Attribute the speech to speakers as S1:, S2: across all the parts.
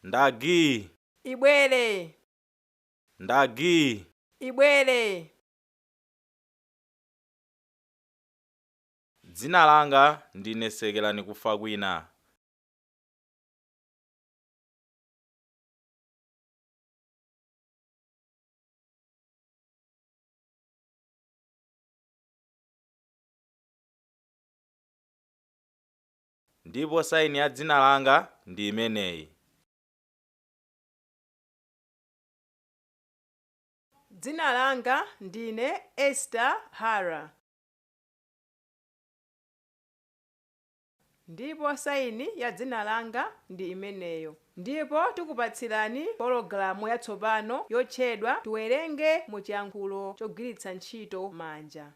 S1: Ndagi.
S2: Ibwere.
S1: Ndagi.
S2: Ibwere.
S1: Dzina langa ndine Sekelani kufa kwina. Ndipo saini ya dzina langa ndi imeneyi.
S2: Dzina langa ndine Esther Hara. Ndipo saini ya dzina langa ndi imeneyo. Ndipo tikupatsirani pologalamu yatsopano yotchedwa Tiwerenge mu chiyankhulo chogwiritsa ntchito manja.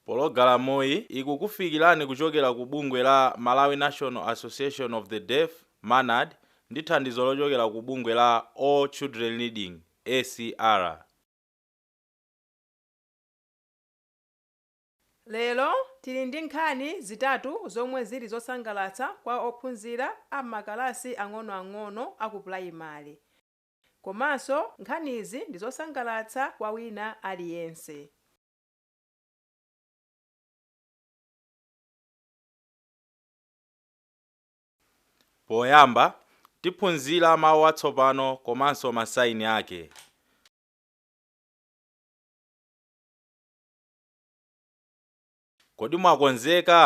S1: Pologalamuyi ikukufikirani kuchokera ku bungwe la Malawi National Association of the Deaf, MANAD, ndi thandizo lochokera ku bungwe la All Children Reading, ACR.
S2: Lero tili ndi nkhani zitatu zomwe zili zosangalatsa kwa ophunzira a m'makalasi ang'onoang'ono a ku purayimale. Komanso nkhanizi ndi zosangalatsa kwa wina aliyense.
S1: Poyamba, tiphunzira mawu atsopano komanso masaini ake. Kodi mwakonzeka?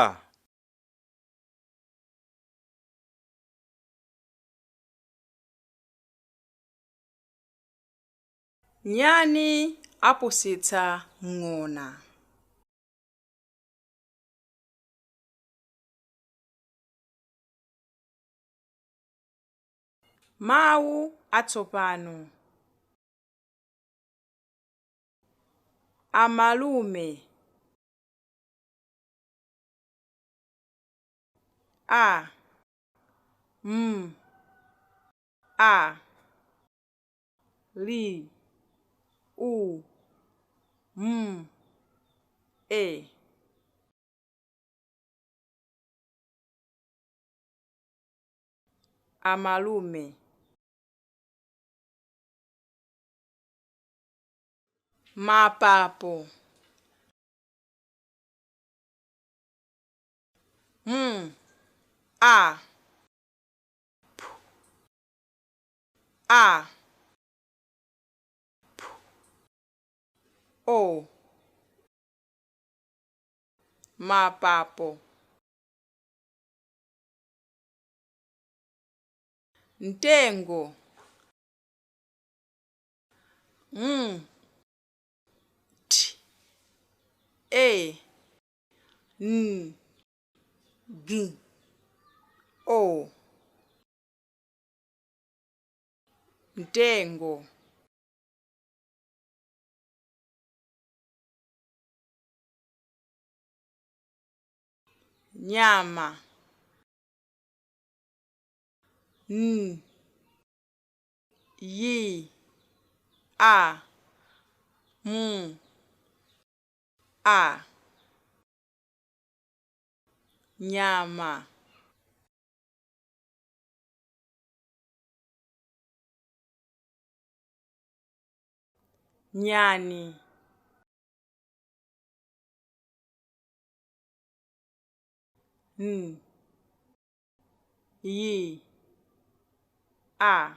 S2: Nyani apusitsa ng'ona. Mawu atsopano. Amalume. A, M, A, L, U, M, E. Amalume. Mapapo. M, A, P, A, P, O. Mapapo. Mtengo. M, T, E, N, G, O. Mtengo. Nyama. N, Y, A, M, A. Nyama. Nyani. N, Y, A,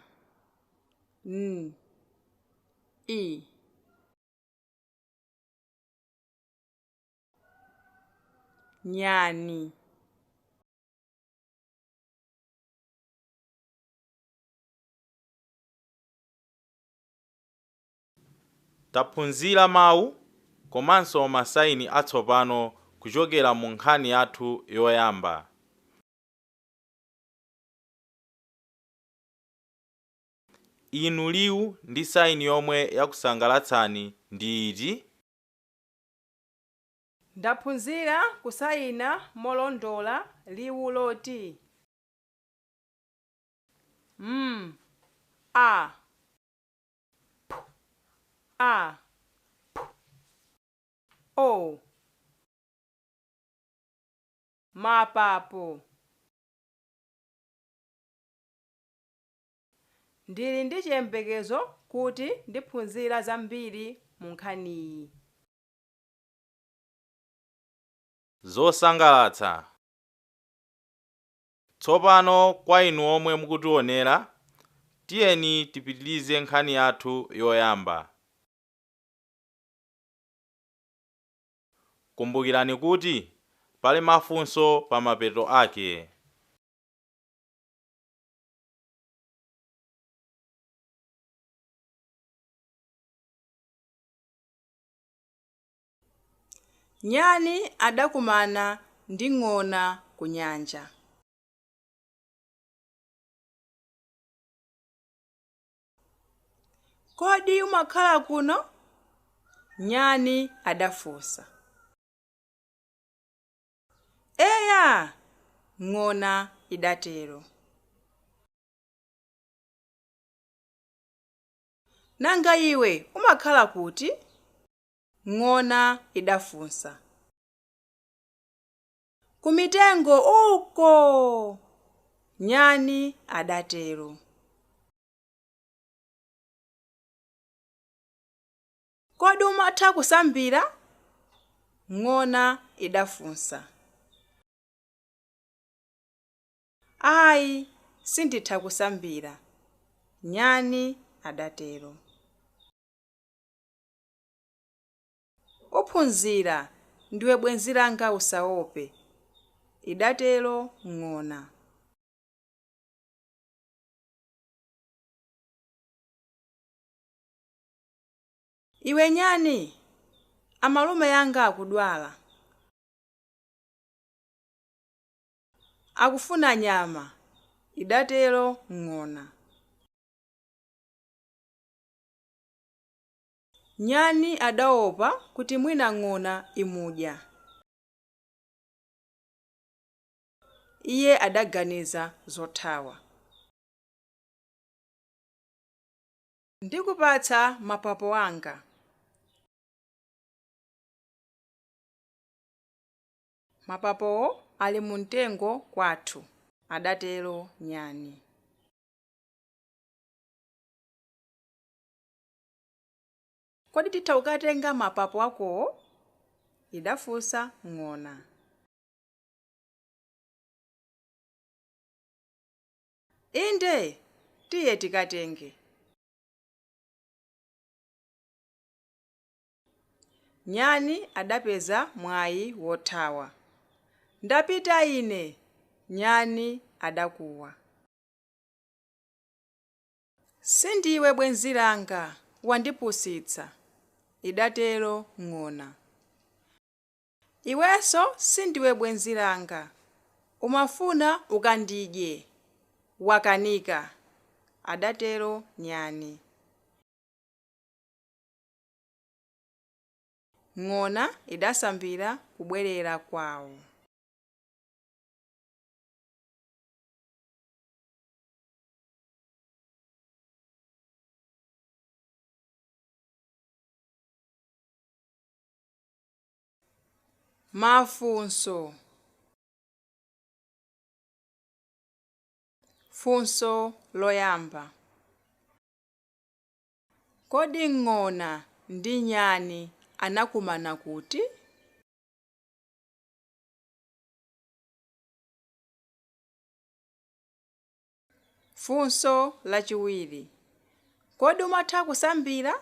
S2: N, I. Nyani.
S1: Taphunzira mawu komanso masaini atsopano kuchokera mu nkhani yathu yoyamba. Inu liwu ndi saini yomwe yakusangalatsani ndi iti?
S2: Ndaphunzira kusayina molondola liwu loti M, A, P, A, P, O. Mapapo. Ndili ndi chiyembekezo kuti ndiphunzira zambiri mu nkhaniyi.
S1: Zosangalatsa. Tsopano kwa inu omwe mukutionera, tiyeni tipitilize nkhani yathu yoyamba. Kumbukirani kuti pali mafunso pa mapeto ake.
S2: Nyani adakumana ndi ng'ona ku nyanja. Kodi umakhala kuno? Nyani adafunsa. Eya, ng'ona idatero. Nanga iwe umakhala kuti? Ng'ona idafunsa. Kumitengo uko, nyani adatero. Kodi umatha kusambira? Ng'ona idafunsa. Ayi, sinditha kusambira, nyani adatero. Uphunzira ndiwe bwenzi langa usaope, idatero ng'ona. Iwe nyani, amalume yanga akudwala. Akufuna nyama, idatero ng'ona. Nyani adaopa kuti mwina ng'ona imudya. Iye adaganiza zothawa. Ndikupatsa mapapo anga. Mapapowo ali mu mtengo kwathu, adatero nyani. Kodi titha kukatenga mapapo akowo? Idafunsa ng'ona. Inde, tiye tikatenge. Nyani adapeza mwayi wothawa. Ndapita ine, nyani adakuwa. Sindiwe bwenzi langa, wandipusitsa, idatero ng'ona. Iwenso sindiwe bwenzi langa, umafuna ukandidye, wakanika, adatero nyani. Ng'ona idasambira kubwerera kwawo. Mafunso. Funso loyamba. Kodi ng'ona ndi nyani anakumana kuti? Funso lachiwiri. Kodi umatha kusambira?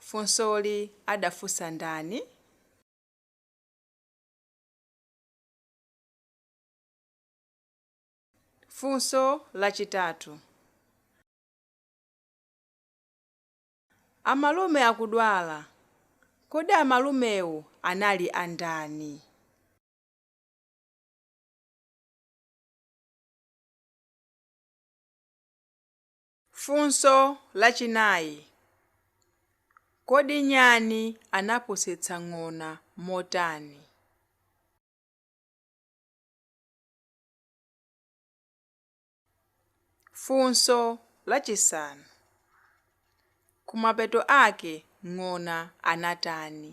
S2: Funsoli adafunsa ndani? Funso lachitatu. Amalume akudwala. Kodi amalumewo anali andani? Funso lachinayi. Kodi nyani anapusitsa ng'ona motani? Funso lachisanu. Kumapeto ake ng'ona anatani?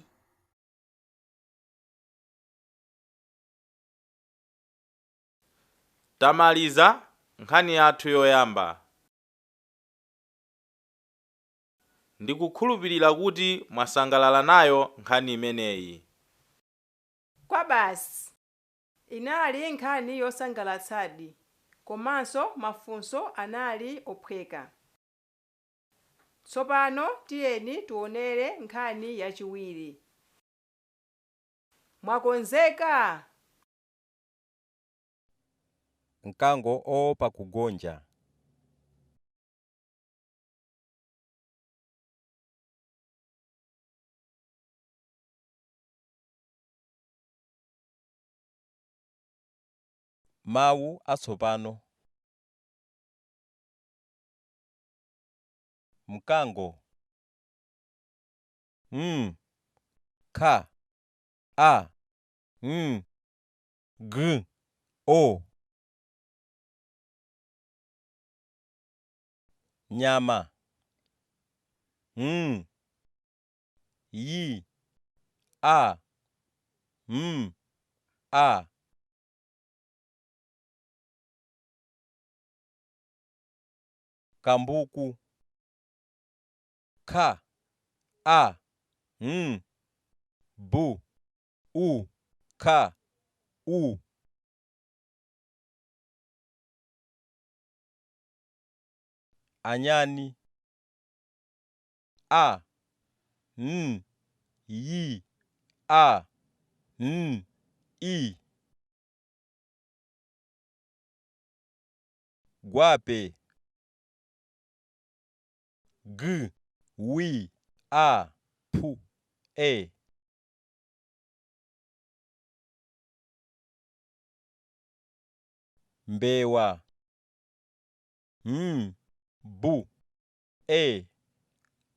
S1: Tamaliza nkhani yathu yoyamba. Ndikukhulupirira kuti mwasangalala nayo nkhani imeneyi.
S2: Kwa basi inali nkhani yosangalatsadi, komanso mafunso anali ophweka. Tsopano tiyeni tionere nkhani yachiwiri. Mwakonzeka?
S3: Mkango oopa kugonja. Mawu atsopano. Mkango. M K A N G O. Nyama. N Y A M A. Kambuku. K A N B U K U. Anyani. A N Y A N I. Gwape. G W A P E. Mbewa. M B E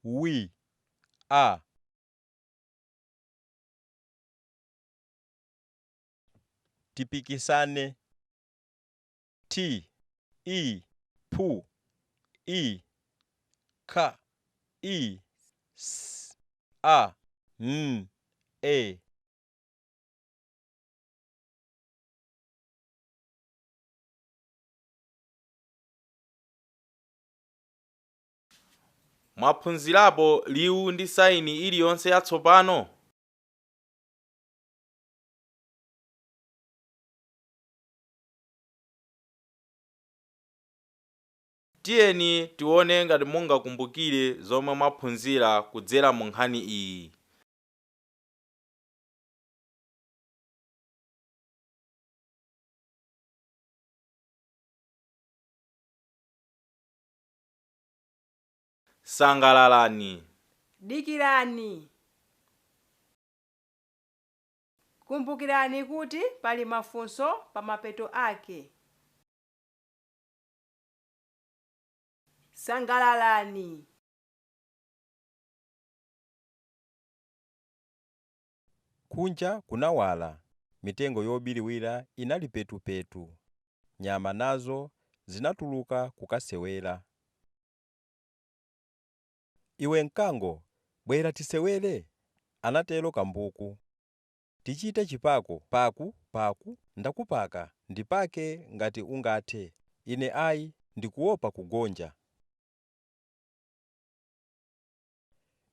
S3: W A. Tipikisane. T I P I K I S A N E.
S1: Mwaphunzirapo liwu ndi saini iliyonse yatsopano? Tiyeni tione ngati mungakumbukire zomwe mwaphunzira kudzera mu nkhani iyi. Sangalalani.
S2: Dikirani. Kumbukirani kuti pali mafunso pa mapeto ake. Sangalalani.
S3: Kunja kunawala, mitengo yobiriwira inali petupetu. Nyama nazo zinatuluka kukasewera. Iwe mkango, bwera tisewere, anatero kambuku. Tichite chipako paku paku ndakupaka ndipake ngati ungathe. Ine ayi ndikuopa kugonja.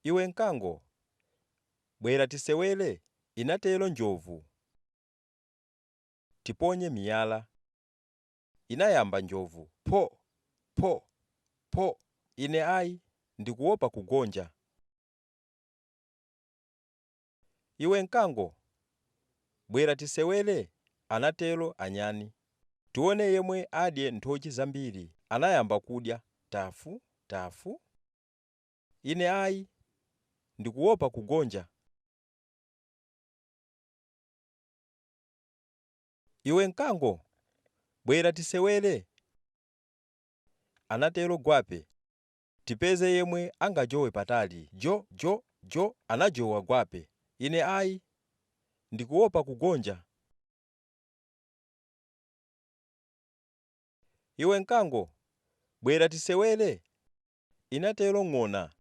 S3: Iwe mkango, bwera tisewere, inatero njovu. Tiponye miyala. Inayamba njovu, pho pho pho. Ine ayi ndikuopa kugonja. Iwe mkango, bwera tisewere, anatero anyani. Tione yemwe adye nthochi zambiri. Anayamba kudya tafu tafu. Ine ayi ndikuopa kugonja. Iwe mkango, bwera tisewere, anatero gwape. Tipeze yemwe angajowe patali. Jo jo jo, anajowa gwape. Ine ayi ndikuopa kugonja. Iwe mkango, bwera tisewere, inatero ng'ona.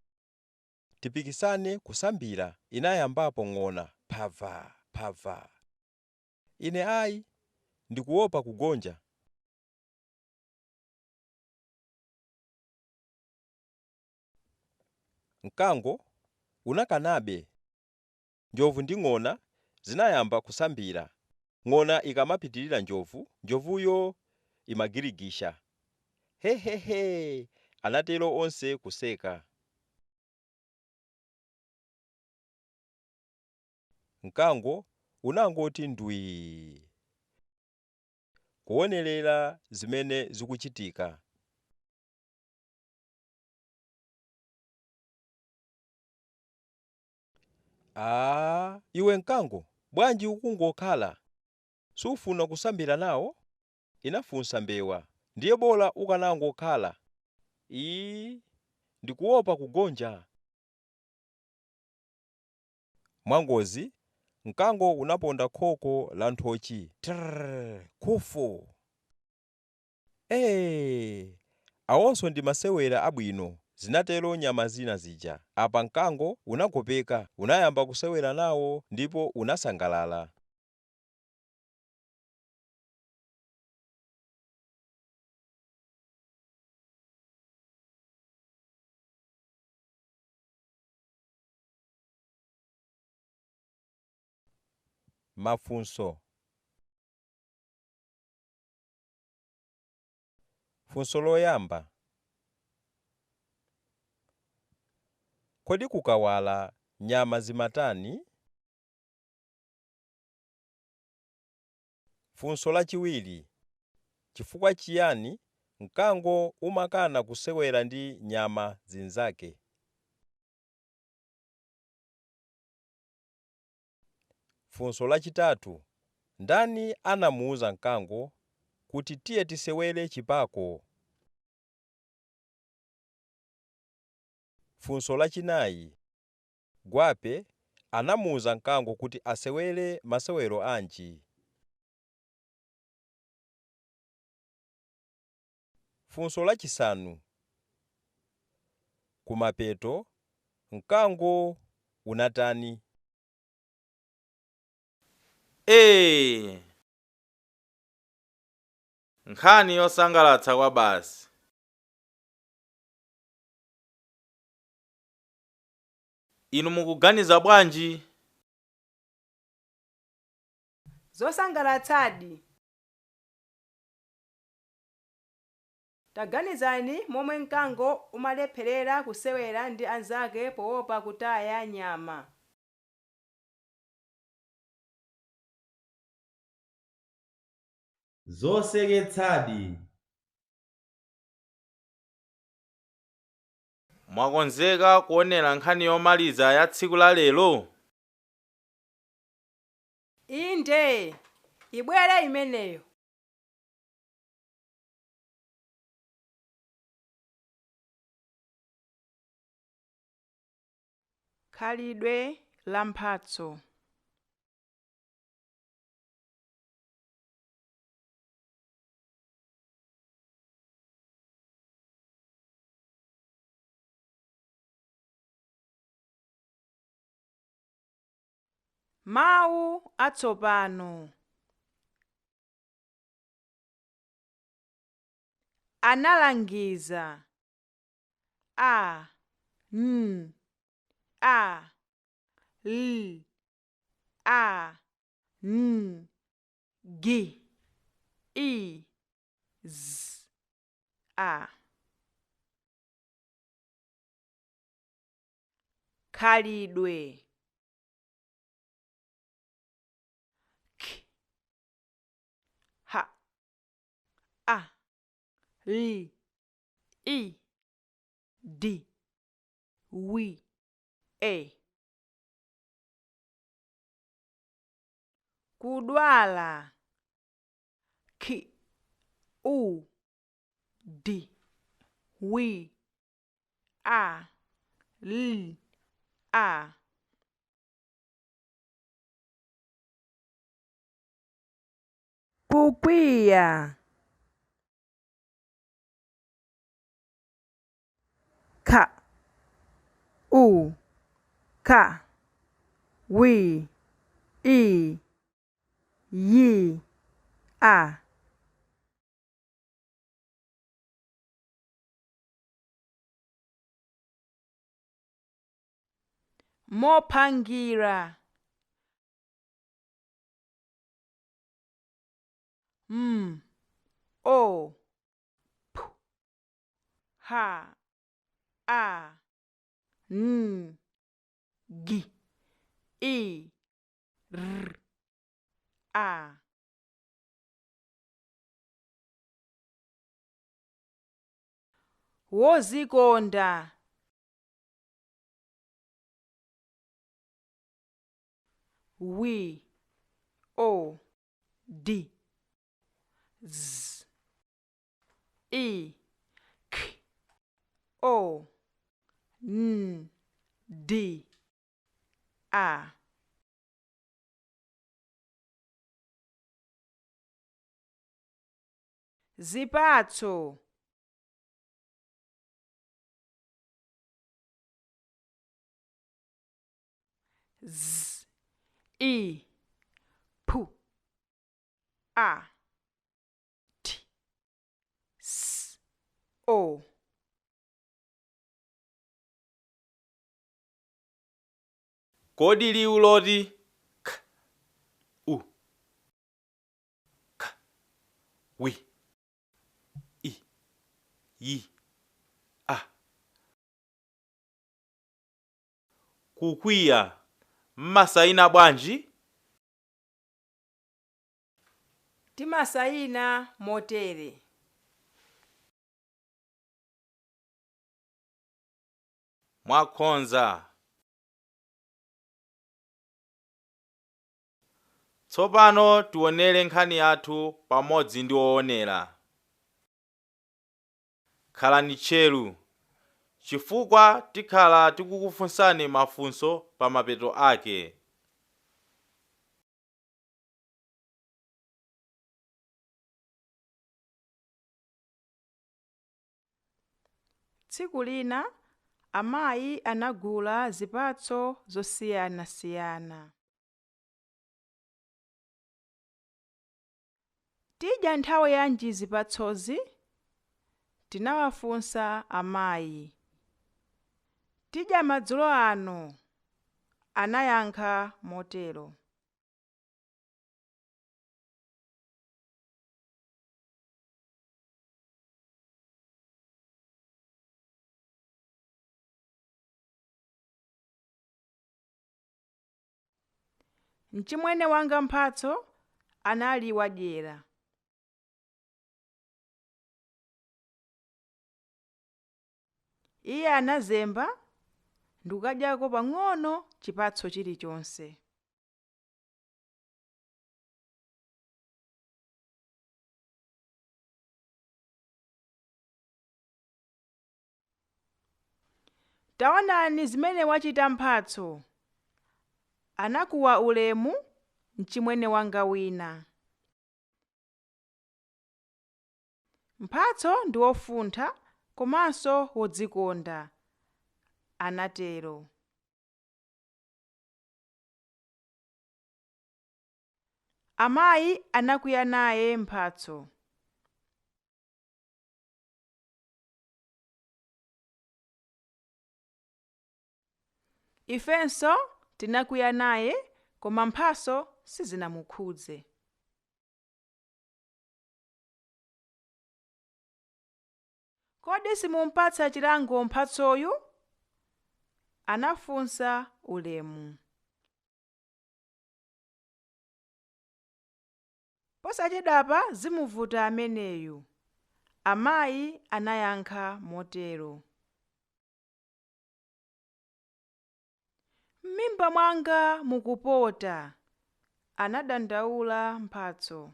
S3: Tipikisane kusambira, inayambapo ng'ona. Phava phava. Ine ayi ndikuopa kugonja. Mkango unakanabe. Njovu ndi ng'ona zinayamba kusambira. Ng'ona ikamapitirira njovu, njovuyo imagirigisha. Hehehe, anatero onse kuseka. Mkango unangoti ndwii kuonerera zimene zikuchitika. Aa, iwe mkango, bwanji ukungokhala? Sufuna kusambira nawo? Inafunsa mbewa. Ndiye bola ukanangokhala. Ii, ndikuopa kugonja. Mwangozi, mkango unaponda khoko la nthochi. Trrr, khufu. Ee, awonso ndi masewera abwino, zinatero nyama zina zija. Apa mkango unakopeka, unayamba kusewera nawo ndipo unasangalala. Mafunso. Funso loyamba. Kodi kukawala nyama zimatani? Funso lachiwiri. Chifukwa chiyani mkango umakana kusewera ndi nyama zinzake? Funso lachitatu. Ndani anamuwuza mkango kuti tiye tisewere chipako? Funso lachinayi. Gwape anamuwuza mkango kuti asewere masewero anji? Funso lachisanu. Kumapeto, mkango unatani?
S1: Ee! Nkhani yosangalatsa kwa basi. Inu mukuganiza bwanji?
S2: Zosangalatsadi. Taganizani momwe mkango umalepherera kusewera ndi anzake poopa kutaya nyama.
S1: Zoseketsadi. Mwakonzeka kuonera nkhani yomaliza ya tsiku la lero?
S2: Inde, ibwere imeneyo. Khalidwe la mphatso. Mawu atsopano. Analangiza. A, N, A, L, A, N, G, I, Z, A. Khalidwe. K, H, A, L, I, D, W, E. Kudwala. K, U, D, W, A, L, A. Kukwiya. K, U, K, W, I, Y, A. Mophangira. M O P H A N G I R A. Wozikonda. W O D Z I K O N D A. Zipatso. Z I P A T S O.
S1: Kodi liwu loti k u k w i y a kukwiya mmasayina bwanji?
S2: Timasayina motere.
S1: Mwakhonza. Tsopano tionere nkhani yathu pamodzi ndi woonera. Khalani tcheru, chifukwa tikhala tikukufunsani mafunso pa mapeto ake.
S2: Tsiku lina amayi anagula zipatso zosiyanasiyana. Tidya nthawi yanji zipatsozi? Tinawafunsa amayi. Tidya madzulo ano, anayankha motero. Mchimwene wanga Mphatso anali wadyera. Iye anazemba ndikukadyako pang'ono chipatso chilichonse. Taonani zimene wachita Mphatso, anakuwa ulemu mchimwene wanga wina. Mphatso ndi wofuntha komanso wodzikonda, anatero. Amayi anakwiya naye Mphatso. Ifenso tinakwiya naye koma Mphatso sizinamukhudze. Kodi simumpatsa chilango Mphatsoyu? Anafunsa ulemu. Posachedwapa zimuvuta ameneyu, amayi anayankha motero. M'mimba mwanga mukupota, anadandaula Mphatso.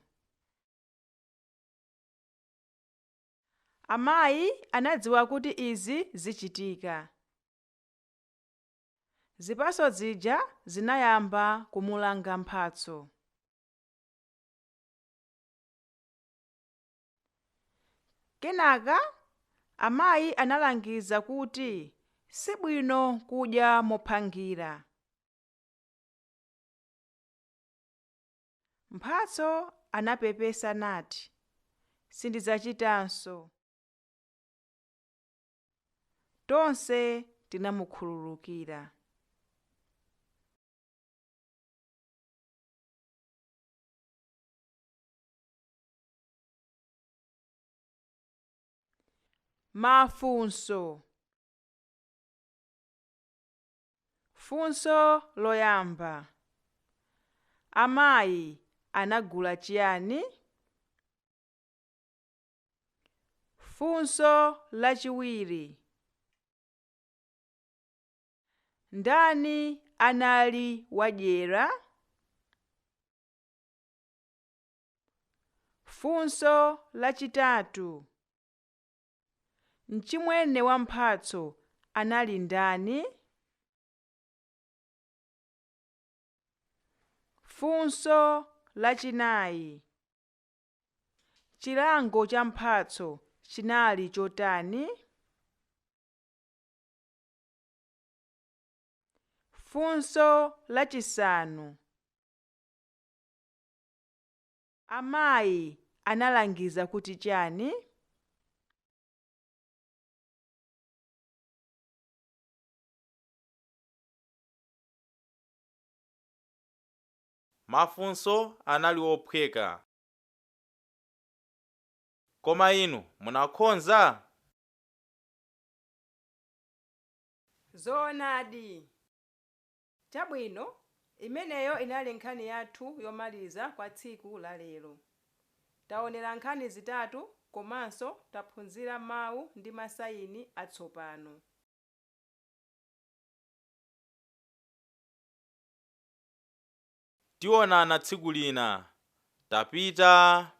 S2: Amayi anadziwa kuti izi zichitika. Zipatso zija zinayamba kumulanga Mphatso. Kenaka amayi analangiza kuti sibwino kudya mophangira. Mphatso anapepesa nati, sindidzachitanso. Tonse tinamukhululukira. Mafunso. Funso loyamba. Amayi anagula chiyani? Funso lachiwiri. Ndani anali wadyera? Funso lachitatu. Mchimwene wa Mphatso anali ndani? Funso lachinayi. Chilango cha Mphatso chinali chotani? Funso lachisanu. Amayi analangiza kuti chani?
S1: Mafunso anali ophweka. Koma inu munakonza?
S2: Zoonadi. Chabwino, imeneyo inali nkhani yathu yomaliza kwa tsiku la lero. Taonera nkhani zitatu komanso taphunzira mawu ndi masayini atsopano.
S1: Tionana tsiku lina. Tapita.